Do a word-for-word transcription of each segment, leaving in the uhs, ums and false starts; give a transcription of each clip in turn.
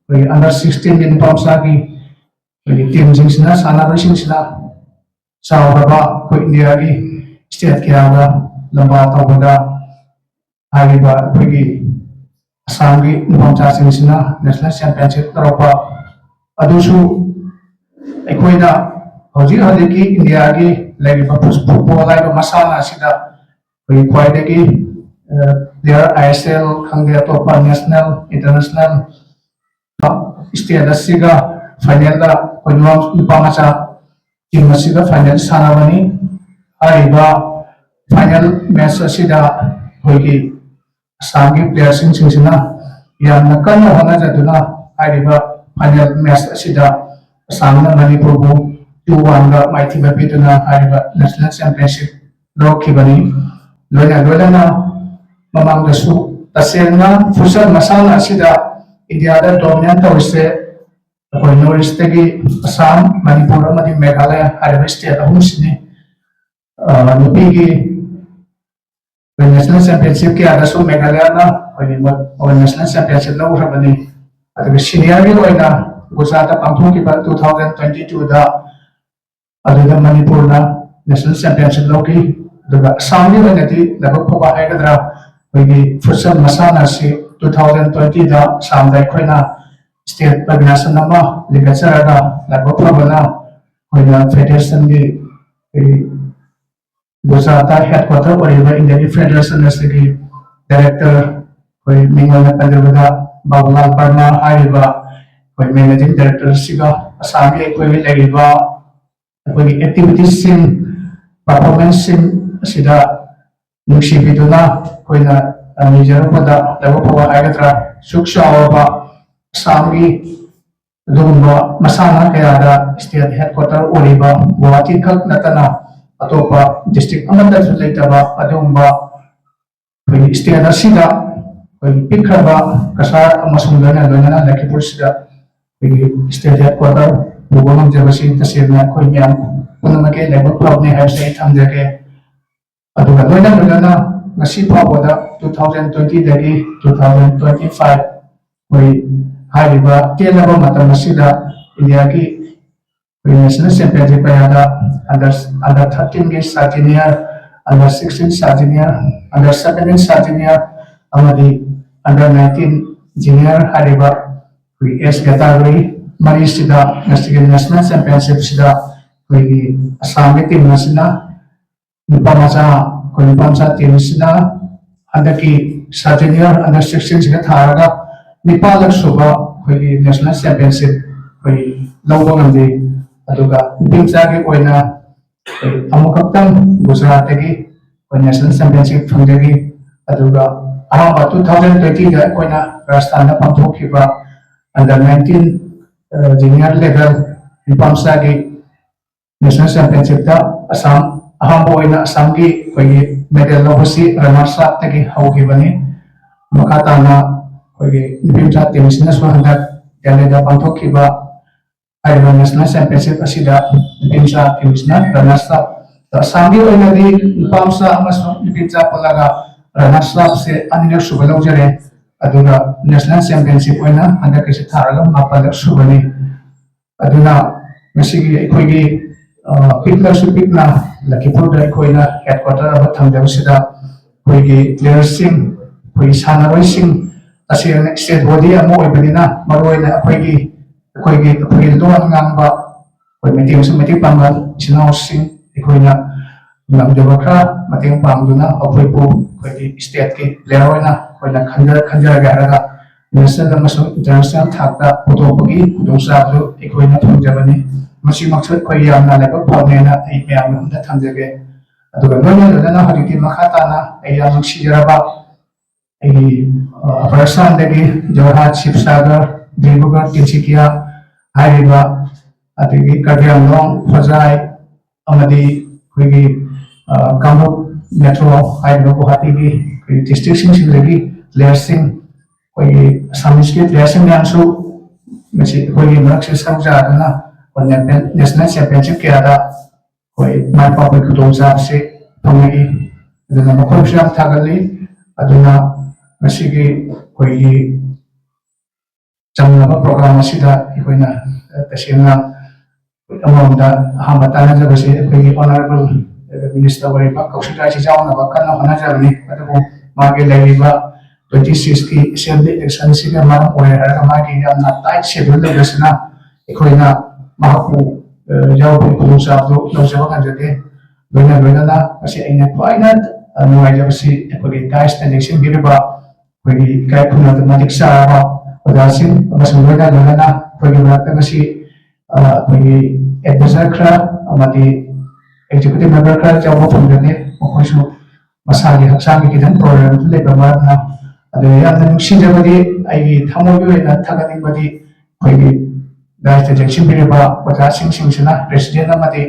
ꯑꯩꯈꯣꯏꯒꯤ under sixteen ꯒꯤ ꯅꯨꯄꯥ ꯃꯆꯥꯒꯤ ꯑꯩꯈꯣꯏꯒꯤ team ꯁꯤꯡꯁꯤꯅ, ꯁꯥꯟꯅꯔꯣꯏꯁꯤꯡꯁꯤꯅ ꯆꯥꯎꯔꯕ ꯑꯩꯈꯣꯏ ꯏꯟꯗꯤꯌꯥꯒꯤ state ꯀꯌꯥꯗ ꯂꯝꯕꯥ ꯇꯧꯕꯗ ꯍꯥꯏꯔꯤꯕ ꯑꯩꯈꯣꯏꯒꯤ ꯑꯁꯥꯝꯒꯤ ꯅꯨꯄꯥ ꯃꯆꯥꯁꯤꯡꯁꯤꯅ national championship ꯂꯧꯔꯛꯄ ꯑꯗꯨꯁꯨ ꯑꯩꯈꯣꯏꯅ ꯍꯧꯖꯤꯛ ꯍꯧꯖꯤꯛꯀꯤ ꯏꯟꯗꯤꯌꯥꯒꯤ ꯂꯩꯔꯤꯕ football ꯍꯥꯏꯕ ꯃꯁꯥꯟꯅ ꯑꯁꯤꯗ ꯑꯩꯈꯣꯏꯒꯤ ꯈ꯭ꯋꯥꯏꯗꯒꯤ player, I S L ꯈꯪꯗꯦ, ꯑꯇꯣꯞꯄ national, international state ꯑꯁꯤꯒ final ꯗ ꯑꯩꯈꯣꯏ ꯅꯨꯄꯥ ꯃꯆꯥ team ꯑꯁꯤꯒ final ꯁꯥꯟꯅꯕꯅꯤ꯫ ꯍꯥꯏꯔꯤꯕ final match ꯑꯁꯤꯗ ꯑꯩꯈꯣꯏꯒꯤ ꯑꯁꯥꯝꯒꯤ player ꯁꯤꯡꯁꯤꯅ ꯌꯥꯝꯅ ꯀꯟꯅ ꯍꯣꯠꯅꯖꯗꯨꯅ ꯍꯥꯏꯔꯤꯕ final match ꯑꯁꯤꯗ ꯑꯁꯥꯝꯅ ꯃꯅꯤꯄꯨꯔꯕꯨ two one ꯗ ꯃꯥꯏꯊꯤꯕ ꯄꯤꯗꯨꯅ ꯍꯥꯏꯔꯤꯕ national championship ꯂꯧꯔꯛꯈꯤꯕꯅꯤ꯫ ꯂꯣꯏꯅ ꯂꯣꯏꯅꯅ ꯃꯃꯥꯡꯗꯁꯨ ꯇꯁꯦꯡꯅ futsal ꯃꯁꯥꯟꯅ ꯑꯁꯤꯗ ꯏꯟꯗꯤꯌꯥꯗ dominate ꯇꯧꯔꯤꯁꯦ ꯑꯩꯈꯣꯏ North East ꯇꯒꯤ ꯑꯁꯥꯝ, ꯃꯅꯤꯄꯨꯔ ꯑꯃꯗꯤ ꯃꯦꯘꯥꯂꯌꯥ ꯍꯥꯏꯔꯤꯕ state ꯑꯍꯨꯝꯁꯤꯅꯤ꯫ ꯑ, ꯅꯨꯄꯤꯒꯤ ꯑꯩꯈꯣꯏ national championship ꯀꯌꯥꯗꯁꯨ ꯃꯦꯘꯥꯂꯌꯥꯅ ꯑꯩꯈꯣꯏꯒꯤ ꯃꯣꯏ, ꯃꯣꯏ national championship ꯂꯧꯈ꯭ꯔꯕꯅꯤ꯫ ꯑꯗꯨꯒ senior ꯒꯤ ꯑꯣꯏꯅ ꯒꯨꯖꯔꯥꯠꯇ ꯄꯥꯡꯊꯣꯛꯈꯤꯕ two thousand twenty two ꯗ ꯑꯗꯨꯗ ꯃꯅꯤꯄꯨꯔꯅ national championship ꯂꯧꯈꯤ꯫ ꯑꯗꯨꯒ ꯑꯁꯥꯝꯒꯤ ꯑꯣꯏꯅꯗꯤ ꯂꯥꯏꯕꯛ ꯐꯕ ꯍꯥꯏꯒꯗ꯭ꯔꯥ, ꯑꯩꯈꯣꯏꯒꯤ futsal ꯃꯁꯥꯟꯅ ꯑꯁꯤ two thousand twenty ꯗ ꯑꯁꯥꯝꯗ ꯑꯩꯈꯣꯏꯅ state organization ꯑꯃ ꯂꯤꯡꯈꯠꯆꯔꯒ ꯂꯥꯏꯕꯛ ꯐꯕꯅ ꯑꯩꯈꯣꯏꯅ federation ꯒꯤ ꯑꯩꯈꯣꯏꯒꯤ ꯒꯨꯖꯔꯥꯠꯇ headquarter ꯑꯣꯏꯔꯤꯕ ꯏꯟꯗꯤꯌꯥꯒꯤ federation ꯑꯁꯤꯒꯤ director ꯑꯩꯈꯣꯏ ꯃꯤꯡ ꯑꯣꯏꯅ ꯄꯟꯖꯕꯗ ꯕꯥꯕꯨꯂꯥꯜ ꯕꯔꯃꯥ ꯍꯥꯏꯔꯤꯕ ꯑꯩꯈꯣꯏ managing director ꯑꯁꯤꯒ ꯑꯁꯥꯝꯒꯤ ꯑꯩꯈꯣꯏꯒꯤ ꯂꯩꯔꯤꯕ ꯑꯩꯈꯣꯏꯒꯤ activities ꯁꯤꯡ, performance ꯁꯤꯡ ꯑꯁꯤꯗ ꯅꯨꯡꯁꯤꯕꯤꯗꯨꯅ ꯑꯩꯈꯣꯏꯅ ꯅꯤꯖꯔꯛꯄꯗ ꯂꯥꯏꯕꯛ ꯐꯕ ꯍꯥꯏꯒꯗ꯭ꯔꯥ, ꯁꯨꯛ ꯆꯥꯎꯔꯕ ꯑꯁꯥꯝꯒꯤ ꯑꯗꯨꯒꯨꯝꯕ ꯃꯁꯥꯟꯅ ꯀꯌꯥꯗ state headquarter ꯑꯣꯏꯔꯤꯕ ꯒꯨꯋꯥꯍꯥꯇꯤ ꯈꯛ ꯅꯠꯇꯅ ꯑꯇꯣꯞꯄ district ꯑꯃꯠꯇꯁꯨ ꯂꯩꯇꯕ ꯑꯗꯨꯒꯨꯝꯕ ꯑꯩꯈꯣꯏꯒꯤ state ꯑꯁꯤꯗ ꯑꯩꯈꯣꯏꯒꯤ ꯄꯤꯛꯈ꯭ꯔꯕ ꯀꯁꯥꯔ ꯑꯃꯁꯨꯡ ꯂꯣꯏꯅ ꯂꯣꯏꯅꯅ ꯂꯈꯤꯄꯨꯔꯁꯤꯗ ꯑꯩꯈꯣꯏꯒꯤ state headquarter ꯄꯨꯕ ꯉꯝꯖꯕꯁꯤ ꯇꯁꯦꯡꯅ ꯑꯩꯈꯣꯏ ꯃꯌꯥꯝ ꯄꯨꯝꯅꯃꯛꯀꯤ ꯂꯥꯏꯕꯛ ꯐꯕꯅꯤ ꯍꯥꯏꯕꯁꯤ ꯑꯩ ꯊꯝꯖꯒꯦ꯫ ꯑꯗꯨꯒ ꯂꯣꯏꯅ ꯂꯣꯏꯅꯅ ꯉꯁꯤ ꯐꯥꯎꯕꯗ two thousand twenty ꯗꯒꯤ two thousand twenty five ꯑꯩꯈꯣꯏ ꯍꯥꯏꯔꯤꯕ ꯇꯦꯜꯂꯕ ꯃꯇꯝ ꯑꯁꯤꯗ ꯏꯟꯗꯤꯌꯥꯒꯤ ꯑꯩꯈꯣꯏ ꯅꯦꯁꯅꯦꯜ ꯆꯦꯝꯄꯤꯌꯟꯁꯤꯞ ꯀꯌꯥꯗ under under thirteen ꯒꯤ sub junior, under sixteen sub junior, under seventeen sub junior ꯑꯃꯗꯤ under nineteen junior ꯍꯥꯏꯔꯤꯕ ꯑꯩꯈꯣꯏ ꯑꯦꯖ ꯀꯦꯇꯥꯒꯣꯔꯤ ꯃꯔꯤꯁꯤꯗ ꯉꯁꯤꯒꯤ ꯅꯦꯁꯅꯦꯜ ꯆꯦꯝꯄꯤꯌꯟꯁꯤꯞꯁꯤꯗ ꯑꯩꯈꯣꯏꯒꯤ ꯑꯁꯥꯝꯒꯤ ꯇꯤꯝ ꯑꯁꯤꯅ ꯅꯨꯄꯥ ꯃꯆꯥ ꯑꯩꯈꯣꯏ ꯅꯨꯄꯥ ꯃꯆꯥ ꯇꯤꯝꯁꯤꯅ ꯍꯟꯗꯛꯀꯤ sub junior under sixteen ꯁꯤꯗ ꯊꯥꯔꯒ ꯅꯤꯄꯥꯜꯂꯛ ꯁꯨꯕ ꯑꯩꯈꯣꯏꯒꯤ ꯅꯦꯁꯅꯦꯜ ꯆꯦꯝꯄꯤꯌꯟꯁꯤꯞ ꯑꯩꯈꯣꯏ ꯂꯧꯕ ꯉꯝꯂꯤ꯫ ꯑꯗꯨꯒ ꯅꯨꯄꯤ ꯃꯆꯥꯒꯤ ꯑꯣꯏꯅ ꯑꯩꯈꯣꯏ ꯑꯃꯨꯛꯈꯛꯇꯪ ꯒꯨꯖꯔꯥꯠꯇꯒꯤ ꯑꯩꯈꯣꯏ ꯅꯦꯁꯅꯦꯜ ꯆꯦꯝꯄꯤꯌꯟꯁꯤꯞ ꯐꯪꯖꯈꯤ꯫ ꯑꯗꯨꯒ ꯑꯍꯥꯟꯕ two thousand twenty ꯗ ꯑꯩꯈꯣꯏꯅ ꯔꯥꯖꯁꯊꯥꯟꯗ ꯄꯥꯡꯊꯣꯛꯈꯤꯕ under nineteen junior level ꯅꯨꯄꯥ ꯃꯆꯥꯒꯤ ꯅꯦꯁꯅꯦꯜ ꯆꯦꯝꯄꯤꯌꯟꯁꯤꯞꯇ ꯑꯁꯥꯝ ꯑꯍꯥꯟꯕ ꯑꯣꯏꯅ ꯑꯁꯥꯝꯒꯤ ꯑꯩꯈꯣꯏꯒꯤ ꯃꯦꯗꯜ ꯂꯧꯕꯁꯤ ꯔꯅꯔꯁ ꯑꯞꯇꯒꯤ ꯍꯧꯈꯤꯕꯅꯤ꯫ ꯃꯈꯥ ꯇꯥꯅ ꯑꯩꯈꯣꯏꯒꯤ ꯅꯨꯄꯤ ꯃꯆꯥ ꯇꯤꯝꯁꯤꯅꯁꯨ ꯍꯟꯗꯛ ꯗꯦꯜꯂꯤꯗ ꯄꯥꯡꯊꯣꯛꯈꯤꯕ ꯍꯥꯏꯔꯤꯕ ꯅꯦꯁꯅꯦꯜ ꯆꯦꯝꯄꯤꯌꯟꯁꯤꯞ ꯑꯁꯤꯗ ꯅꯨꯄꯤ ꯃꯆꯥ ꯇꯤꯝꯁꯤꯅ ꯔꯅꯔꯁ ꯑꯞ, ꯑꯁꯥꯝꯒꯤ ꯑꯣꯏꯅꯗꯤ ꯅꯨꯄꯥ ꯃꯆꯥ ꯑꯃꯁꯨꯡ ꯅꯨꯄꯤ ꯃꯆꯥ ꯄꯨꯜꯂꯒ ꯔꯅꯔꯁ ꯑꯞꯁꯦ ꯑꯅꯤꯔꯛ ꯁꯨꯕ ꯂꯧꯖꯔꯦ꯫ ꯑꯗꯨꯒ ꯅꯦꯁꯅꯦꯜ ꯆꯦꯝꯄꯤꯌꯟꯁꯤꯞ ꯑꯣꯏꯅ ꯍꯟꯗꯛꯀꯤꯁꯤ ꯊꯥꯔꯒ ꯃꯥꯄꯜꯂꯛ ꯁꯨꯕꯅꯤ꯫ ꯑꯗꯨꯅ ꯉꯁꯤꯒꯤ ꯑꯩꯈꯣꯏꯒꯤ, ꯑ, ꯄꯤꯛꯂꯁꯨ ꯄꯤꯛꯅ ꯂꯈꯤꯄꯨꯔꯗ ꯑꯩꯈꯣꯏꯅ ꯍꯦꯗꯀ꯭ꯋꯥꯇꯔ ꯑꯃ ꯊꯝꯖꯕꯁꯤꯗ ꯑꯩꯈꯣꯏꯒꯤ ꯄ꯭ꯂꯦꯌꯔꯁꯤꯡ, ꯑꯩꯈꯣꯏꯒꯤ ꯁꯥꯟꯅꯔꯣꯏꯁꯤꯡ, ꯇꯁꯦꯡꯅ ꯁ꯭ꯇꯦꯠ ꯕꯣꯗꯤ ꯑꯃ ꯑꯣꯏꯕꯅꯤꯅ ꯃꯔꯨꯑꯣꯏꯅ ꯑꯩꯈꯣꯏꯒꯤ, ꯑꯩꯈꯣꯏꯒꯤ, ꯑꯩꯈꯣꯏꯒꯤ ꯂꯣꯟ ꯉꯥꯡꯕ ꯑꯩꯈꯣꯏ ꯃꯩꯇꯩ ꯑꯃꯁꯨꯡ ꯃꯩꯇꯩ ꯄꯥꯉꯜ ꯏꯆꯤꯟ ꯏꯅꯥꯎꯁꯤꯡ ꯑꯩꯈꯣꯏꯅ ꯉꯝꯖꯕ ꯈꯔ ꯃꯇꯦꯡ ꯄꯥꯡꯗꯨꯅ ꯑꯩꯈꯣꯏꯕꯨ ꯑꯩꯈꯣꯏꯒꯤ ꯁ꯭ꯇꯦꯠꯀꯤ ꯄ꯭ꯂꯦꯌꯔ ꯑꯣꯏꯅ ꯑꯩꯈꯣꯏꯅ ꯈꯟꯖ-, ꯈꯟꯖꯔꯒꯦ ꯍꯥꯏꯔꯒ ꯅꯦꯁꯅꯦꯜ ꯑꯃꯁꯨꯡ ꯏꯟꯇꯔꯅꯦꯁꯅꯦꯜ ꯊꯥꯛꯇ ꯄꯨꯊꯣꯛꯄꯒꯤ ꯈꯨꯗꯣꯡꯆꯥꯕꯗꯨ ꯑꯩꯈꯣꯏꯅ ꯐꯪꯖꯕꯅꯤ꯫ ꯃꯁꯤꯃꯛꯁꯨ ꯑꯩꯈꯣꯏ ꯌꯥꯝꯅ ꯂꯥꯏꯕꯛ ꯐꯕꯅꯦꯅ ꯑꯩ ꯃꯌꯥꯝꯒꯤ ꯃꯐꯝꯗ ꯊꯝꯖꯒꯦ꯫ ꯑꯗꯨꯒ ꯂꯣꯏꯅ ꯂꯣꯏꯅꯅ ꯍꯧꯖꯤꯛꯇꯤ ꯃꯈꯥ ꯇꯥꯅ ꯑꯩ ꯌꯥꯝ ꯅꯨꯡꯁꯤꯖꯔꯕ ꯑꯩꯒꯤ, ꯑ, ꯑꯄꯔ ꯑꯁꯥꯝꯗꯒꯤ ꯖꯣꯔꯍꯥꯠ, ꯁꯤꯕꯁꯥꯒꯔ, ꯗꯤꯕ꯭ꯔꯨꯒꯔ, ꯇꯤꯟꯁꯤꯀꯤꯌꯥ ꯍꯥꯏꯔꯤꯕ, ꯑꯗꯒꯤ ꯀꯥꯔꯕꯤ ꯑꯪꯂꯣꯡ, ꯍꯣꯖꯥꯏ ꯑꯃꯗꯤ ꯑꯩꯈꯣꯏꯒꯤ, ꯑ, ꯀꯥꯡꯂꯨꯞ ꯃꯦꯇ꯭ꯔꯣ ꯍꯥꯏꯔꯤꯕ ꯒꯨꯋꯥꯍꯥꯇꯤꯒꯤ ꯑꯩꯈꯣꯏꯒꯤ ꯗꯤꯁꯇ꯭ꯔꯤꯛꯁꯤꯡꯁꯤꯗꯒꯤ ꯄ꯭ꯂꯦꯌꯔꯁꯤꯡ, ꯑꯩꯈꯣꯏꯒꯤ ꯑꯁꯥꯃꯤꯁꯀꯤ ꯄ꯭ꯂꯦꯌꯔꯁꯤꯡ ꯃꯌꯥꯝꯁꯨ ꯉꯁꯤ ꯑꯩꯈꯣꯏꯒꯤ ꯃꯔꯛꯁꯤꯗ ꯁꯔꯨꯛ ꯌꯥꯗꯨꯅ ꯑꯩꯈꯣꯏ ꯅꯦꯁꯅꯦꯜ ꯆꯦꯝꯄꯤꯌꯟꯁꯤꯞ ꯀꯌꯥꯗ ꯑꯩꯈꯣꯏ ꯃꯥꯏ ꯄꯥꯛꯄꯒꯤ ꯈꯨꯗꯣꯡꯆꯥꯕꯁꯤ ꯐꯪꯉꯛꯏ꯫ ꯑꯗꯨꯅ ꯃꯈꯣꯏꯕꯨꯁꯨ ꯌꯥꯝ ꯊꯥꯒꯠꯂꯤ꯫ ꯑꯗꯨꯅ ꯉꯁꯤꯒꯤ ꯑꯩꯈꯣꯏꯒꯤ ꯆꯝꯂꯕ ꯄ꯭ꯔꯣꯒ꯭ꯔꯥꯝ ꯑꯁꯤꯗ ꯑꯩꯈꯣꯏꯅ ꯇꯁꯦꯡꯅ ꯑꯃꯔꯣꯝꯗ ꯑꯍꯥꯟꯕ ꯇꯥꯟꯅꯖꯕꯁꯤ ꯑꯩꯈꯣꯏꯒꯤ ꯑꯣꯅꯔꯦꯕꯜ ꯃꯤꯅꯤꯁꯇꯔ ꯑꯣꯏꯔꯤꯕ ꯀꯧꯁꯤꯛ ꯔꯥꯏꯁꯤ ꯌꯥꯎꯅꯕ ꯀꯟꯅ ꯍꯣꯠꯅꯖꯕꯅꯤ꯫ ꯑꯗꯨꯕꯨ ꯃꯥꯒꯤ ꯂꯩꯔꯤꯕ ꯇ꯭ꯋꯦꯟꯇꯤ ꯁꯤꯛꯁꯀꯤ ꯑꯦꯁꯦꯝꯕ꯭ꯂꯤ ꯏꯂꯦꯛꯁꯟꯁꯤꯅ ꯃꯔꯝ ꯑꯣꯏꯔꯦ ꯍꯥꯏꯔꯒ ꯃꯥꯒꯤ ꯌꯥꯝꯅ ꯇꯥꯏꯠ ꯁꯦꯗ꯭ꯌꯨꯜ ꯂꯩꯕꯁꯤꯅ ꯑꯩꯈꯣꯏꯅ ꯃꯍꯥꯛꯄꯨ ꯌꯥꯎꯕꯒꯤ ꯈꯨꯗꯣꯡꯆꯥꯕꯗꯨ ꯂꯧꯖꯕ ꯉꯝꯖꯗꯦ꯫ ꯂꯣꯏꯅ ꯂꯣꯏꯅꯅ ꯉꯁꯤ ꯑꯩꯅ ꯈ꯭ꯋꯥꯏꯅ ꯅꯨꯡꯉꯥꯏꯖꯕꯁꯤ ꯑꯩꯈꯣꯏꯒꯤ ꯗꯥꯏꯁꯇ ꯂꯦꯡꯁꯤꯟꯕꯤꯔꯤꯕ ꯑꯩꯈꯣꯏꯒꯤ ꯏꯀꯥꯏ ꯈꯨꯝꯅꯕ ꯃꯇꯤꯛ ꯆꯥꯔꯕ ꯑꯣꯖꯥꯁꯤꯡ ꯑꯃꯁꯨꯡ ꯂꯣꯏꯅ ꯂꯣꯏꯅꯅ ꯑꯩꯈꯣꯏꯒꯤ ꯃꯔꯛꯇ ꯉꯁꯤ ꯑꯩꯈꯣꯏꯒꯤ ꯑꯦꯗꯚꯥꯏꯖꯔ ꯈꯔ ꯑꯃꯗꯤ ꯑꯦꯛꯖꯤꯀ꯭ꯌꯨꯇꯤꯚ ꯃꯦꯝꯕꯔ ꯈꯔ ꯌꯥꯎꯕ ꯐꯪꯒꯅꯤ꯫ ꯃꯈꯣꯏꯁꯨ ꯃꯁꯥꯒꯤ ꯍꯛꯆꯥꯡꯒꯤ ꯈꯤꯇꯪ ꯄ꯭ꯔꯣꯕ꯭ꯂꯦꯝꯁꯨ ꯂꯩꯕ ꯃꯔꯝꯅ꯫ ꯑꯗꯨꯒ ꯌꯥꯝꯅ ꯅꯨꯡꯁꯤꯖꯕꯗꯤ, ꯑꯩꯒꯤ ꯊꯃꯣꯏꯒꯤ ꯑꯣꯏꯅ ꯊꯥꯒꯠꯅꯤꯡꯕꯗꯤ ꯑꯩꯈꯣꯏꯒꯤ ꯗꯥꯏꯁꯇ ꯆꯦꯛꯁꯤꯟꯕꯤꯔꯤꯕ ꯑꯣꯖꯥꯁꯤꯡꯁꯤꯡꯁꯤꯅ, ꯄ꯭ꯔꯦꯁꯤꯗꯦꯟ ꯑꯃꯗꯤ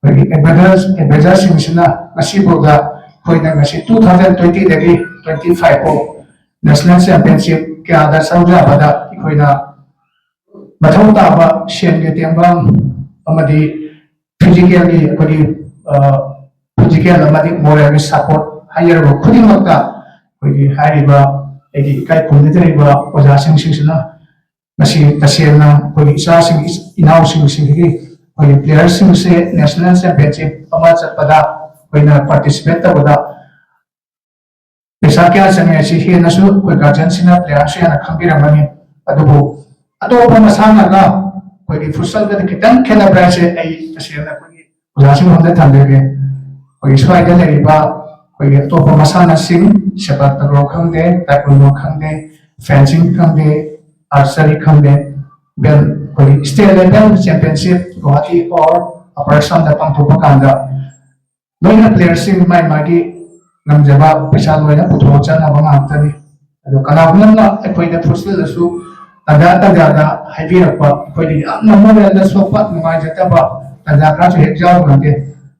ꯑꯩꯈꯣꯏꯒꯤ ꯑꯦꯗꯚꯥꯏꯖꯔꯁꯤꯡꯁꯤꯅ ꯉꯁꯤꯐꯥꯎꯗ ꯑꯩꯈꯣꯏꯅ ꯉꯁꯤ ꯇꯨ ꯊꯥꯎꯖꯟ ꯇ꯭ꯋꯦꯟꯇꯤꯗꯒꯤ ꯇ꯭ꯋꯦꯟꯇꯤ ꯐꯥꯏꯚ ꯐꯥꯎ ꯅꯦꯁꯅꯦꯜ ꯆꯦꯝꯄꯤꯌꯟꯁꯤꯞ ꯀꯌꯥꯗ ꯁꯔꯨꯛ ꯌꯥꯕꯗ ꯑꯩꯈꯣꯏꯅ ꯃꯊꯧ ꯇꯥꯕ ꯁꯦꯟꯒꯤ ꯇꯦꯡꯕꯥꯡ ꯑꯃꯗꯤ ꯐꯤꯖꯤꯀꯦꯜꯒꯤ ꯑꯩꯈꯣꯏꯒꯤ ꯐꯤꯖꯤꯀꯦꯜ ꯑꯃꯗꯤ ꯃꯣꯔꯦꯜꯒꯤ ꯁꯄꯣꯔꯠ ꯍꯥꯏꯖꯔꯕ ꯈꯨꯗꯤꯡꯃꯛꯇ ꯑꯩꯈꯣꯏꯒꯤ ꯍꯥꯏꯔꯤꯕ ꯑꯩꯒꯤ ꯏꯀꯥꯏ ꯈꯨꯝꯅꯖꯔꯤꯕ ꯑꯣꯖꯥꯁꯤꯡꯁꯤꯡꯁꯤꯅ ꯉꯁꯤ ꯇꯁꯦꯡꯅ ꯑꯩꯈꯣꯏꯒꯤ ꯏꯆꯥꯁꯤꯡ, ꯏꯅꯥꯎꯁꯤꯡꯁꯤꯒꯤ ꯑꯩꯈꯣꯏꯒꯤ ꯄ꯭ꯂꯦꯌꯔꯁꯤꯡꯁꯦ ꯅꯦꯁꯅꯦꯜ ꯆꯦꯝꯄꯤꯌꯟꯁꯤꯞ ꯑꯃ ꯆꯠꯄꯗ ꯑꯩꯈꯣꯏꯅ ꯄꯥꯔꯇꯤꯁꯤꯄꯦꯠ ꯇꯧꯕꯗ ꯄꯩꯁꯥ ꯀꯌꯥ ꯆꯪꯉꯦ ꯍꯥꯏꯁꯤ ꯍꯦꯟꯅꯁꯨ ꯑꯩꯈꯣꯏ ꯒꯥꯔꯖꯤꯌꯟꯁꯤꯅ ꯄ꯭ꯂꯦꯌꯔꯁꯨ ꯍꯦꯟꯅ ꯈꯪꯕꯤꯔꯝꯒꯅꯤ꯫ ꯑꯗꯨꯕꯨ ꯑꯇꯣꯞꯄ ꯃꯁꯥꯟꯅꯒ ꯑꯩꯈꯣꯏꯒꯤ ꯐꯨꯠꯁꯜꯒꯗꯤ ꯈꯤꯇꯪ ꯈꯦꯠꯅꯕ꯭ꯔꯥ ꯍꯥꯏꯁꯦ ꯑꯩ ꯇꯁꯦꯡꯅ ꯑꯩꯈꯣꯏꯒꯤ ꯑꯣꯖꯥꯁꯤꯡ ꯃꯐꯝꯗ ꯊꯝꯖꯒꯦ꯫ ꯑꯩꯈꯣꯏꯒꯤ ꯁ꯭ꯋꯥꯏꯗ ꯂꯩꯔꯤꯕ ꯑꯩꯈꯣꯏꯒꯤ ꯑꯇꯣꯞꯄ ꯃꯁꯥꯟꯅꯁꯤꯡ, ꯁꯦꯄꯥꯛ ꯇꯀ꯭ꯔꯣ ꯈꯪꯗꯦ, ꯇꯥꯏꯀꯨꯟꯗꯣ ꯈꯪꯗꯦ, ꯐꯦꯟꯁꯤꯡ ꯈꯪꯗꯦ, ꯑꯥꯔꯆꯔꯤ ꯈꯪꯗꯦ, ꯕꯦꯜ ꯑꯩꯈꯣꯏꯒꯤ state level championship Guwahati or upper ꯑꯁꯥꯝꯗ ꯄꯥꯡꯊꯣꯛꯄ ꯀꯥꯟꯗ ꯂꯣꯏꯅ ꯄ꯭ꯂꯦꯌꯔꯁꯤꯡ ꯃꯥꯏ ꯃꯥꯒꯤ ꯉꯝꯖꯕ ꯄꯩꯁꯥ ꯂꯣꯏꯅ ꯄꯨꯊꯣꯛꯑ ꯆꯠꯅꯕ ꯉꯥꯛꯇꯅꯤ꯫ ꯑꯗꯣ ꯀꯅꯥꯒꯨꯝꯕ ꯑꯃꯅ ꯑꯩꯈꯣꯏꯗ ꯐꯨꯠꯁꯜꯗꯁꯨ ꯇꯟꯖꯥ ꯇꯟꯖꯥꯗ ꯍꯥꯏꯕꯤꯔꯛꯄ, ꯑꯩꯈꯣꯏꯗ ꯌꯥꯝꯅ ꯃꯣꯔꯦꯜꯗ ꯁꯣꯛꯄ, ꯅꯨꯡꯉꯥꯏꯖꯗꯕ ꯇꯟꯖꯥ ꯈꯔꯁꯨ ꯍꯦꯛ ꯌꯥꯎꯔꯝꯗꯦ꯫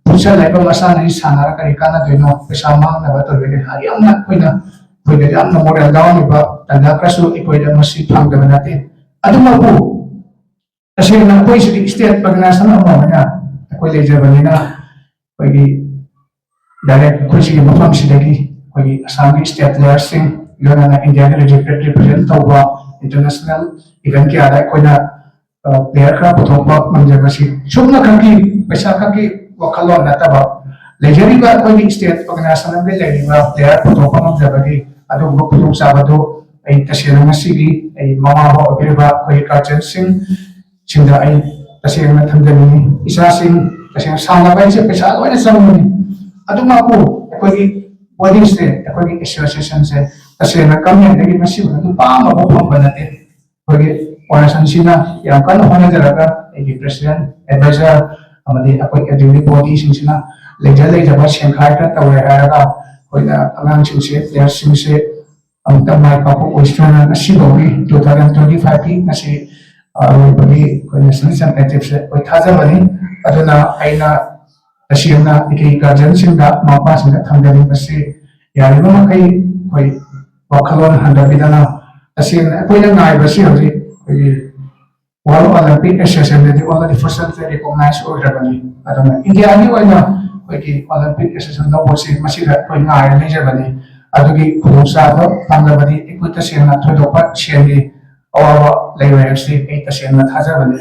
ꯐꯨꯠꯁꯜ ꯍꯥꯏꯕ ꯃꯁꯥꯟꯅ ꯑꯁꯤ ꯁꯥꯟꯅꯔꯒ ꯀꯔꯤ ꯀꯥꯟꯅꯗꯣꯏꯅꯣ? ꯄꯩꯁꯥ ꯃꯥꯡꯅꯕ ꯇꯧꯔꯤꯕꯅꯤ ꯍꯥꯏ ꯌꯥꯝꯅ ꯑꯩꯈꯣꯏꯅ, ꯑꯩꯈꯣꯏꯗ ꯌꯥꯝꯅ ꯃꯣꯔꯦꯜ ꯌꯥꯎꯔꯝꯃꯤꯕ ꯇꯟꯖꯥ ꯈꯔꯁꯨ ꯑꯩꯈꯣꯏꯗ ꯃꯁꯤ ꯐꯪꯗꯕ ꯅꯠꯇꯦ꯫ ꯑꯗꯨꯃꯛꯄꯨ ꯇꯁꯦꯡꯅ ꯑꯩꯈꯣꯏꯁꯤꯗꯤ ꯁ꯭ꯇꯦꯠ ꯑꯣꯔꯒꯅꯥꯏꯖꯦꯁꯟ ꯑꯃ ꯑꯣꯏꯅ ꯑꯩꯈꯣꯏ ꯂꯩꯖꯕꯅꯤꯅ ꯑꯩꯈꯣꯏꯒꯤ ꯗꯥꯏꯔꯦꯛ ꯑꯩꯈꯣꯏ ꯁꯤꯒꯤ ꯃꯐꯝꯁꯤꯗꯒꯤ ꯑꯩꯈꯣꯏꯒꯤ ꯑꯁꯥꯝꯒꯤ ꯁ꯭ꯇꯦꯠ ꯄ꯭ꯂꯦꯌꯔꯁꯤꯡ, ꯂꯣꯏꯅꯅ ꯏꯟꯗꯤꯌꯥꯒꯤ ꯔꯤꯄ꯭ꯔꯦꯖꯦꯟ ꯇꯧꯕ ꯏꯟꯇꯔꯅꯦꯁꯅꯦꯜ ꯏꯚꯦꯟ ꯀꯌꯥꯗ ꯑꯩꯈꯣꯏꯅ ꯄ꯭ꯂꯦꯌꯔ ꯈꯔ ꯄꯨꯊꯣꯛꯄ ꯉꯝꯖꯕꯁꯤ ꯁꯨꯞꯅ ꯈꯛꯀꯤ ꯄꯩꯁꯥ ꯈꯛꯀꯤ ꯋꯥꯈꯜꯂꯣꯟ ꯅꯠꯇꯕ, ꯂꯩꯖꯔꯤꯕ ꯑꯩꯈꯣꯏꯒꯤ ꯁ꯭ꯇꯦꯠ ꯑꯣꯔꯒꯅꯥꯏꯖꯦꯁꯟ ꯑꯃꯒꯤ ꯂꯩꯔꯤꯕ ꯄ꯭ꯂꯦꯌꯔ ꯄꯨꯊꯣꯛꯄ ꯉꯝꯖꯕꯒꯤ ꯑꯗꯨꯒꯨꯝꯕ ꯈꯨꯗꯣꯡꯆꯥꯕꯗꯨ ꯑꯩ ꯇꯁꯦꯡꯅ ꯉꯁꯤꯒꯤ ꯑꯩ ꯃꯃꯥ ꯕꯕꯥ ꯑꯣꯏꯕꯤꯔꯤꯕ ꯑꯩꯈꯣꯏꯒꯤ ꯒꯥꯔꯖꯤꯌꯟꯁꯤꯡ ꯁꯤꯡꯗ ꯑꯩ ꯇꯁꯦꯡꯅ ꯊꯝꯖꯅꯤꯡꯉꯤ꯫ ꯏꯆꯥꯁꯤꯡ ꯇꯁꯦꯡꯅ ꯁꯥꯟꯅꯕ ꯍꯥꯏꯁꯦ ꯄꯩꯁꯥ ꯂꯣꯏꯅ ꯆꯪꯕꯅꯤ꯫ ꯑꯗꯨꯃꯛꯄꯨ ꯑꯩꯈꯣꯏꯒꯤ ꯕꯣꯗꯤꯁꯦ, ꯑꯩꯈꯣꯏꯒꯤ ꯑꯦꯁꯣꯁꯤꯌꯦꯁꯟꯁꯦ ꯇꯁꯦꯡꯅ ꯒꯃꯦꯟꯗꯒꯤ ꯃꯁꯤꯃ ꯂꯨꯄꯥ ꯑꯃꯐꯥꯎ ꯐꯪꯕ ꯅꯠꯇꯦ꯫ ꯑꯩꯈꯣꯏꯒꯤ ꯑꯣꯔꯒꯅꯥꯏꯖꯦꯁꯟꯁꯤꯅ ꯌꯥꯝ ꯀꯟꯅ ꯍꯣꯠꯅꯖꯔꯒ ꯑꯩꯒꯤ ꯄ꯭ꯔꯦꯁꯤꯗꯦꯟꯠ, ꯑꯦꯗꯚꯥꯏꯖꯔ ꯑꯃꯗꯤ ꯑꯩꯈꯣꯏ ꯑꯦꯛꯖꯤꯀ꯭ꯌꯨꯇꯤꯚ ꯕꯣꯗꯤꯁꯤꯡꯁꯤꯅ ꯂꯩꯖ ꯂꯩꯖꯕ ꯁꯦꯟꯈꯥꯏ ꯈꯔ ꯇꯧꯔꯦ ꯍꯥꯏꯔꯒ ꯑꯩꯈꯣꯏꯅ ꯑꯉꯥꯡꯁꯤꯡꯁꯦ, ꯄ꯭ꯂꯦꯌꯔꯁꯤꯡꯁꯦ ꯑꯃꯨꯛꯇ ꯃꯥꯏ ꯄꯥꯛꯄ ꯑꯣꯏꯁꯅꯨꯅ ꯉꯁꯤꯐꯥꯎꯒꯤ ꯇꯨ ꯊꯥꯎꯖꯟ ꯇ꯭ꯋꯦꯟꯇꯤ ꯐꯥꯏꯚꯀꯤ ꯉꯁꯤ ꯑꯔꯣꯏꯕꯒꯤ ꯑꯩꯈꯣꯏ ꯅꯦꯁꯅꯦꯜ ꯆꯦꯝꯄꯤꯌꯟꯁꯤꯞꯁꯦ ꯑꯩꯈꯣꯏ ꯊꯥꯖꯕꯅꯤ꯫ ꯑꯗꯨꯅ ꯑꯩꯅ ꯇꯁꯦꯡꯅ ꯑꯩꯒꯤ ꯒꯥꯔꯖꯤꯌꯟꯁꯤꯡꯗ, ꯃꯃꯥ ꯃꯄꯥꯁꯤꯡꯗ ꯊꯝꯖꯅꯤꯡꯕꯁꯤ, ꯌꯥꯔꯤꯕ ꯃꯈꯩ ꯑꯩꯈꯣꯏ ꯋꯥꯈꯜꯂꯣꯟ ꯍꯟꯊꯕꯤꯗꯅ, ꯇꯁꯦꯡꯅ ꯑꯩꯈꯣꯏꯅ ꯉꯥꯏꯕꯁꯤ ꯍꯧꯖꯤꯛ ꯑꯩꯈꯣꯏꯒꯤ ꯋꯥꯔꯜ ꯑꯣꯂꯤꯝꯄꯤꯛ ꯑꯦꯁꯣꯁꯤꯌꯦꯁꯟꯗꯗꯤ ꯑꯣꯜꯔꯦꯗꯤ ꯐꯣꯔꯁꯦꯜꯁꯦ ꯔꯤꯀꯣꯛꯅꯥꯏꯁ ꯑꯣꯏꯈ꯭ꯔꯕꯅꯤ꯫ ꯑꯗꯨꯅ ꯏꯟꯗꯤꯌꯥꯒꯤ ꯑꯣꯏꯅ ꯑꯩꯈꯣꯏꯒꯤ ꯑꯣꯂꯤꯝꯄꯤꯛ ꯑꯦꯁꯣꯁꯤꯌꯦꯁꯟ ꯂꯧꯕꯁꯤ ꯃꯁꯤꯗ ꯑꯩꯈꯣꯏ ꯉꯥꯏꯔ ꯂꯩꯖꯕꯅꯤ꯫ ꯑꯗꯨꯒꯤ ꯈꯨꯗꯣꯡꯆꯥꯕ ꯐꯪꯂꯕꯗꯤ ꯑꯩꯈꯣꯏ ꯇꯁꯦꯡꯅ ꯊꯣꯏꯗꯣꯛꯄ ꯁꯦꯜꯒꯤ ꯑꯋꯥꯕ ꯂꯩꯔꯣꯏ ꯍꯥꯏꯕꯁꯤ ꯑꯩ ꯇꯁꯦꯡꯅ ꯊꯥꯖꯕꯅꯤ꯫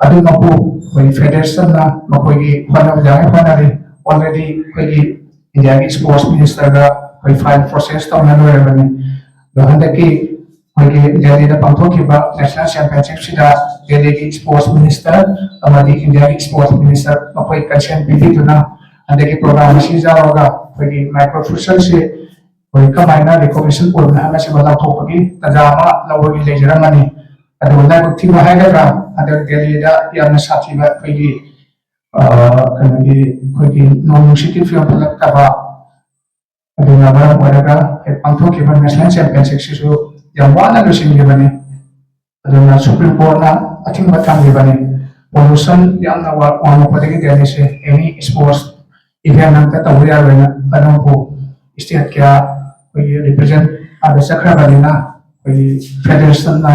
ꯑꯗꯨꯃꯛꯄꯨ ꯑꯩꯈꯣꯏ ꯐꯦꯗꯔꯦꯁꯟꯅ ꯃꯈꯣꯏꯒꯤ ꯍꯣꯠꯅꯕ ꯌꯥꯏ ꯍꯣꯠꯅꯔꯤ꯫ ꯑꯣꯜꯔꯦꯗꯤ ꯑꯩꯈꯣꯏꯒꯤ ꯏꯟꯗꯤꯌꯥꯒꯤ ꯁ꯭ꯄꯣꯔꯠꯁ ꯃꯤꯅꯤꯁꯇꯔꯒ ꯑꯩꯈꯣꯏ ꯐꯥꯏꯜ ꯄ꯭ꯔꯣꯁꯦꯁ ꯇꯧꯅ ꯂꯣꯏꯔꯕꯅꯤ꯫ ꯑꯗꯣ ꯍꯟꯗꯛꯀꯤ ꯑꯩꯈꯣꯏꯒꯤ ꯗꯦꯜꯂꯤꯗ ꯄꯥꯡꯊꯣꯛꯈꯤꯕ ꯅꯦꯁꯅꯦꯜ ꯆꯦꯝꯄꯤꯌꯟꯁꯤꯞꯁꯤꯗ ꯗꯦꯜꯂꯤꯒꯤ ꯁ꯭ꯄꯣꯔꯠꯁ ꯃꯤꯅꯤꯁꯇꯔ ꯑꯃꯗꯤ ꯏꯟꯗꯤꯌꯥꯒꯤ ꯁ꯭ꯄꯣꯔꯠꯁ ꯃꯤꯅꯤꯁꯇꯔ ꯃꯈꯣꯏ ꯀꯟꯁꯦꯟ ꯄꯤꯕꯤꯗꯨꯅ ꯍꯟꯗꯛꯀꯤ ꯄ꯭ꯔꯣꯒ꯭ꯔꯥꯝ ꯑꯁꯤ ꯌꯥꯎꯔꯒ ꯑꯩꯈꯣꯏꯒꯤ ꯃꯥꯏꯀ꯭ꯔꯣ ꯐꯨꯠꯁꯦꯜꯁꯤ ꯑꯩꯈꯣꯏ ꯀꯃꯥꯏꯅ ꯔꯤꯀꯣꯒꯅꯤꯁꯟ ꯑꯣꯏꯕꯅ ꯍꯥꯏꯕꯁꯤꯃ ꯂꯥꯎꯊꯣꯛꯄꯒꯤ ꯇꯥꯟꯖꯥ ꯑꯃ ꯂꯧꯕꯒꯤ ꯂꯩꯖꯔꯝꯃꯅꯤ꯫ ꯑꯗꯨꯕꯨ ꯂꯥꯏꯕꯛ ꯊꯤꯕ ꯍꯥꯏꯒꯗ꯭ꯔꯥ, ꯍꯟꯗꯛ ꯗꯦꯜꯂꯤꯗ ꯌꯥꯝꯅ ꯁꯥꯊꯤꯕ ꯑꯩꯈꯣꯏꯒꯤ, ꯑ, ꯀꯩꯅꯣꯒꯤ ꯑꯩꯈꯣꯏꯒꯤ ꯅꯣꯡ ꯅꯨꯡꯁꯤꯠꯀꯤ ꯐꯤꯕꯝ ꯐꯠꯂꯛꯇꯕ, ꯑꯗꯨꯅ ꯃꯔꯝ ꯑꯣꯏꯔꯒ ꯍꯦꯛ ꯄꯥꯡꯊꯣꯛꯈꯤꯕ ꯅꯦꯁꯅꯦꯜ ꯆꯦꯝꯄꯤꯌꯟꯁꯤꯞꯁꯤꯁꯨ ꯌꯥꯝ ꯋꯥꯅ ꯂꯣꯏꯁꯤꯟꯈꯤꯕꯅꯤ꯫ ꯑꯗꯨꯅ ꯁꯨꯄ꯭ꯔꯤꯝ ꯀꯣꯔꯠꯅ ꯑꯊꯤꯡꯕ ꯊꯝꯈꯤꯕꯅꯤ꯫ ꯄꯣꯂꯨꯁꯟ ꯌꯥꯝꯅ ꯋꯥ-, ꯋꯥꯡꯂꯛꯄꯗꯒꯤ ꯗꯦꯜꯂꯤꯁꯦ ꯑꯦꯅꯤ ꯁ꯭ꯄꯣꯔꯠꯁ ꯏꯚꯦꯟꯠ ꯑꯝꯇ ꯇꯧꯕ ꯌꯥꯔꯣꯏꯅ ꯑꯗꯨꯕꯨ ꯁ꯭ꯇꯦꯠ ꯀꯌꯥ ꯑꯩꯈꯣꯏꯒꯤ ꯔꯤꯄ꯭ꯔꯖꯦꯟꯠ ꯑꯥꯗ ꯆꯠꯈ꯭ꯔꯕꯅꯤꯅ ꯑꯩꯈꯣꯏꯒꯤ ꯐꯦꯗꯔꯦꯁꯟꯅ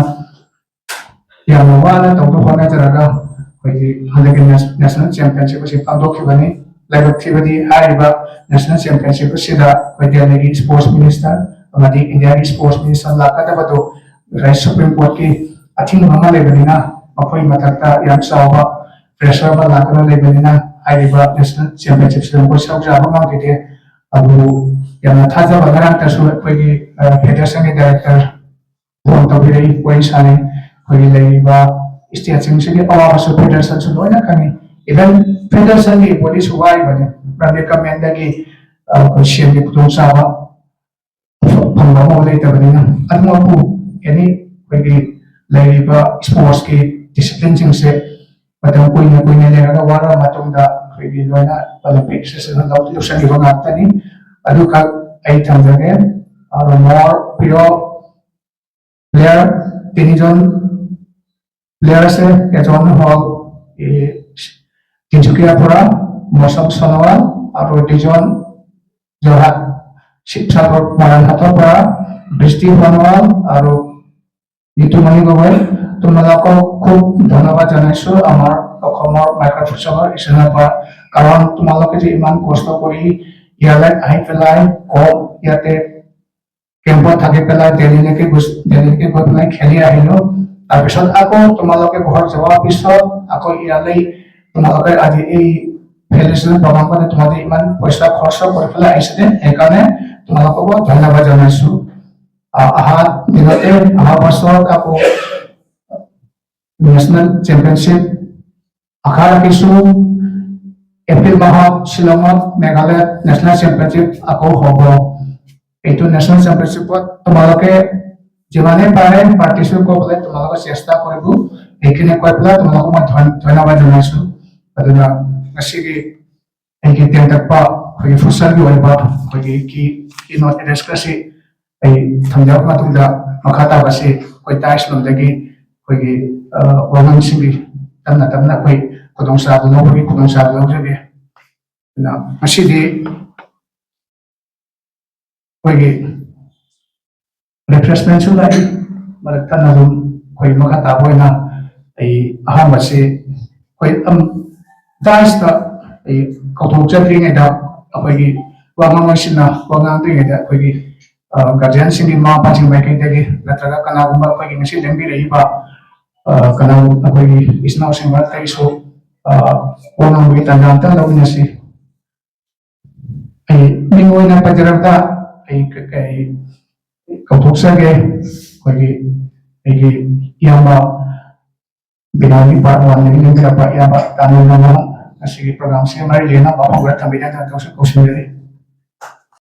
ꯌꯥꯝꯅ ꯋꯥꯅ ꯇꯧꯅꯕ ꯍꯣꯠꯅꯖꯔꯒ ꯑꯩꯈꯣꯏꯒꯤ ꯍꯟꯗꯛꯀꯤ ꯅꯦꯁ-, ꯅꯦꯁꯅꯦꯜ ꯆꯦꯝꯄꯤꯌꯟꯁꯤꯞ ꯑꯁꯤ ꯄꯥꯡꯊꯣꯛꯈꯤꯕꯅꯤ꯫ ꯂꯥꯏꯕꯛ ꯊꯤꯕꯗꯤ ꯍꯥꯏꯔꯤꯕ ꯅꯦꯁꯅꯦꯜ ꯆꯦꯝꯄꯤꯌꯟꯁꯤꯞ ꯑꯁꯤꯗ ꯑꯩꯈꯣꯏ ꯗꯦꯜꯂꯤꯒꯤ ꯁ꯭ꯄꯣꯔꯠꯁ ꯃꯤꯅꯤꯁꯇꯔ ꯑꯃꯗꯤ ꯏꯟꯗꯤꯌꯥꯒꯤ ꯁ꯭ꯄꯣꯔꯠꯁ ꯃꯤꯅꯤꯁꯇꯔ ꯂꯥꯛꯀꯗꯕꯗꯣ ꯉꯁꯥꯏ ꯁꯨꯄ꯭ꯔꯤꯝ ꯀꯣꯔꯠꯀꯤ ꯑꯊꯤꯡꯕ ꯑꯃ ꯂꯩꯕꯅꯤꯅ, ꯃꯈꯣꯏꯒꯤ ꯃꯊꯛꯇ ꯌꯥꯝ ꯆꯥꯎꯕ ꯄ꯭ꯔꯦꯁꯔ ꯑꯃ ꯂꯥꯛꯀꯗꯕ ꯂꯩꯕꯅꯤꯅ, ꯍꯥꯏꯔꯤꯕ ꯅꯦꯁꯅꯦꯜ ꯆꯦꯝꯄꯤꯌꯟꯁꯤꯞꯁꯤꯗ ꯃꯈꯣꯏ ꯁꯔꯨꯛ ꯌꯥꯕ ꯉꯝꯈꯤꯗꯦ꯫ ꯑꯗꯨꯕꯨ ꯌꯥꯝꯅ ꯊꯥꯖꯕ ꯉꯔꯥꯡꯇꯁꯨ ꯑꯩꯈꯣꯏꯒꯤ, ꯑ, ꯐꯦꯗꯔꯦꯁꯟꯒꯤ ꯗꯥꯏꯔꯦꯛꯇꯔ ꯐꯣꯟ ꯇꯧꯕꯤꯔꯛꯏ, ꯋꯥꯔꯤ ꯁꯥꯟꯅꯩ꯫ ꯑꯩꯈꯣꯏꯒꯤ ꯂꯩꯔꯤꯕ ꯁ꯭ꯇꯦꯠꯁꯤꯡꯁꯤꯒꯤ ꯑꯋꯥꯕꯁꯨ ꯐꯦꯗꯔꯦꯁꯟꯁꯨ ꯂꯣꯏꯅ ꯈꯪꯉꯤ꯫ ꯏꯚꯟ ꯐꯦꯗꯔꯦꯁꯟꯒꯤ ꯕꯣꯗꯤꯁꯨ ꯋꯥꯔꯤꯕꯅꯤ, ꯃꯔꯝꯗꯤ ꯒꯃꯦꯟꯗꯒꯤ, ꯑ, ꯑꯩꯈꯣꯏ ꯁꯦꯜꯒꯤ ꯈꯨꯗꯣꯡꯆꯥꯕ ꯐꯪꯕ ꯑꯃ ꯂꯩꯇꯕꯅꯤꯅ꯫ ꯑꯗꯨꯃꯛꯄꯨ ꯑꯦꯅꯤ ꯑꯩꯈꯣꯏꯒꯤ ꯂꯩꯔꯤꯕ ꯁ꯭ꯄꯣꯔꯠꯁꯀꯤ ꯗꯤꯁꯤꯄ꯭ꯂꯤꯟꯁꯤꯡꯁꯦ ꯃꯇꯝ ꯀꯨꯏꯅ ꯀꯨꯏꯅ ꯂꯩꯔꯒ ꯋꯥꯔꯕ ꯃꯇꯨꯡꯗ ꯑꯩꯈꯣꯏꯒꯤ ꯂꯣꯏꯅ ꯑꯣꯂꯦꯝꯄꯤꯛ ꯑꯦꯁꯣꯁꯤꯌꯦꯁꯟ ꯂꯧꯁꯤꯟꯈꯤꯕ ꯉꯥꯛꯇꯅꯤ꯫ ꯑꯗꯨꯈꯛ ꯑꯩ ꯊꯝꯖꯒꯦ꯫ ꯑꯗꯣ ꯃꯣꯔ ꯄꯤꯌꯣ ꯄ꯭ꯂꯦꯌꯔ ꯇꯤꯅꯤꯖꯣꯟ ꯄ꯭ꯂꯦꯌꯔꯁꯦ ꯑꯦꯖꯣꯟ ꯍꯣꯜ, ꯇꯤꯟꯁꯨꯀꯤꯌꯥ ꯄꯨꯔꯥ, ꯃꯣꯁꯝ ꯁꯣꯅꯣꯋꯥꯜ, আৰু দুজন যোৰহাট শিৱসাগৰ মৰাণহাটৰ পৰা বৃষ্টি সোণোৱাল আৰু নিতুমণি গগৈ। তোমালোকক খুব ধন্যবাদ জনাইছো আমাৰ অসমৰ মাইক্ৰ ফুটছলৰ এছ'চিয়েশ্যনৰ পৰা, কাৰণ তোমালোকে যে ইমান কষ্ট কৰি ইয়ালৈ আহি পেলাই কম ইয়াতে কেম্পত থাকি পেলাই দেল্লীলৈকে গুচ- দেল্লীলৈকে গৈ পেলাই খেলি আহিলো। তাৰপিছত আকৌ তোমালোকে ঘৰ যোৱাৰ পিছত আকৌ ইয়ালৈ তোমালোকে আজি এই ফেডাৰেশ্যনৰ প্ৰগ্ৰাম কাৰণে তোমালোকে ইমান পইচা খৰচ কৰি পেলাই আহিছে দে, সেইকাৰণে তোমালোকক মই ধন্যবাদ জনাইছো। আ- অহা দিনতে, অহা বছৰত আকৌ নেশ্যনেল চেম্পিয়নশ্বিপ আশা ৰাখিছো। এপ্ৰিল মাহত শ্বিলঙত মেঘালয়ত নেশ্যনেল চেম্পিয়নশ্বিপ আকৌ হ'ব। এইটো নেশ্যনেল চেম্পিয়নশ্বিপত তোমালোকে যিমানে পাৰে পাৰ্টিচিপেট কৰিবলৈ তোমালোকে চেষ্টা কৰিব, সেইখিনি কৈ পেলাই তোমালোকক মই ধন- ধন্যবাদ জনাইছো। ꯑꯗꯨꯅ ꯉꯁꯤꯒꯤ ꯑꯩꯒꯤ ꯇꯦꯟꯇꯛꯄ ꯑꯩꯈꯣꯏꯒꯤ ꯐꯨꯠꯁꯜꯒꯤ ꯑꯣꯏꯕ ꯑꯩꯈꯣꯏꯒꯤ ꯀꯤ ꯀꯤ ꯅꯣꯠ ꯑꯦꯗ꯭ꯔꯦꯁ ꯑꯁꯤ ꯑꯩ ꯊꯝꯖꯔꯕ ꯃꯇꯨꯡꯗ ꯃꯈꯥ ꯇꯥꯕꯁꯤ ꯑꯩꯈꯣꯏ ꯇꯥꯏꯁ ꯂꯣꯝꯗꯒꯤ ꯑꯩꯈꯣꯏꯒꯤ, ꯑ, ꯋꯥꯉꯥꯡꯁꯤꯡꯒꯤ ꯇꯞꯅ ꯇꯞꯅ ꯑꯩꯈꯣꯏ ꯈꯨꯗꯣꯡꯆꯥꯕ ꯂꯧꯕꯒꯤ ꯈꯨꯗꯣꯡꯆꯥꯕ ꯂꯧꯖꯒꯦ꯫ ꯑꯗꯨꯅ ꯉꯁꯤꯗꯤ ꯑꯩꯈꯣꯏꯒꯤ ꯔꯤꯐ꯭ꯔꯦꯁꯃꯦꯟꯁꯨ ꯂꯥꯛꯏ꯫ ꯃꯔꯛ ꯊꯠꯅ ꯑꯗꯨꯝ ꯑꯩꯈꯣꯏ ꯃꯈꯥ ꯇꯥꯕ ꯑꯣꯏꯅ ꯑꯩ ꯑꯍꯥꯟꯕꯁꯤ ꯑꯩꯈꯣꯏ ꯑꯝ- ꯇꯥꯏꯁꯇ ꯑꯩ ꯀꯧꯊꯣꯛꯆꯗ꯭ꯔꯤꯉꯩꯗ ꯑꯩꯈꯣꯏꯒꯤ ꯋꯥ ꯉꯥꯡꯕꯁꯤꯅ ꯋꯥ ꯉꯥꯡꯗ꯭ꯔꯤꯉꯩꯗ ꯑꯩꯈꯣꯏꯒꯤ ꯒꯥꯔꯖꯤꯌꯥꯟꯁꯤꯡꯒꯤ, ꯃꯃꯥ ꯃꯄꯥꯁꯤꯡ ꯃꯥꯏꯀꯩꯗꯒꯤ ꯅꯠꯇ꯭ꯔꯒ ꯀꯅꯥꯒꯨꯝꯕ ꯑꯩꯈꯣꯏꯒꯤ ꯉꯁꯤ ꯂꯦꯡꯕꯤꯔꯛꯏꯕ ꯀꯅꯥ ꯑꯩꯈꯣꯏꯒꯤ ꯏꯆꯤꯟ ꯏꯅꯥꯎꯁꯤꯡ ꯃꯔꯛꯇꯒꯤꯁꯨ ꯋꯥ ꯉꯥꯡꯕꯒꯤ ꯇꯥꯟꯖꯥ ꯑꯝꯇ ꯂꯧꯃꯤꯟꯅꯁꯤ꯫ ꯑꯩ ꯃꯤꯡ ꯑꯣꯏꯅ ꯄꯟꯖꯔꯕꯗ ꯑꯩ ꯀ- ꯑꯩ ꯀꯧꯊꯣꯛꯆꯒꯦ꯫ ꯑꯩꯈꯣꯏꯒꯤ ꯑꯩꯒꯤ ꯏꯌꯥꯝꯕ ꯕꯤꯅꯥꯒꯤ ꯄꯥꯔꯠ ꯋꯥꯟꯗꯒꯤ ꯂꯦꯡꯕꯤꯔꯛꯄ ꯏꯌꯥꯝꯕ ꯇꯥꯅꯤꯜ ꯃꯃꯣꯟ ꯉꯁꯤꯒꯤ ꯄ꯭ꯔꯣꯒ꯭ꯔꯥꯝꯁꯤꯒ ꯃꯔꯤ ꯂꯩꯅꯕ ꯋꯥꯐꯝ ꯈꯔ ꯊꯝꯕꯤꯅꯕ ꯀꯧꯁꯤ- ꯀꯧꯁꯤꯟꯖꯔꯤ꯫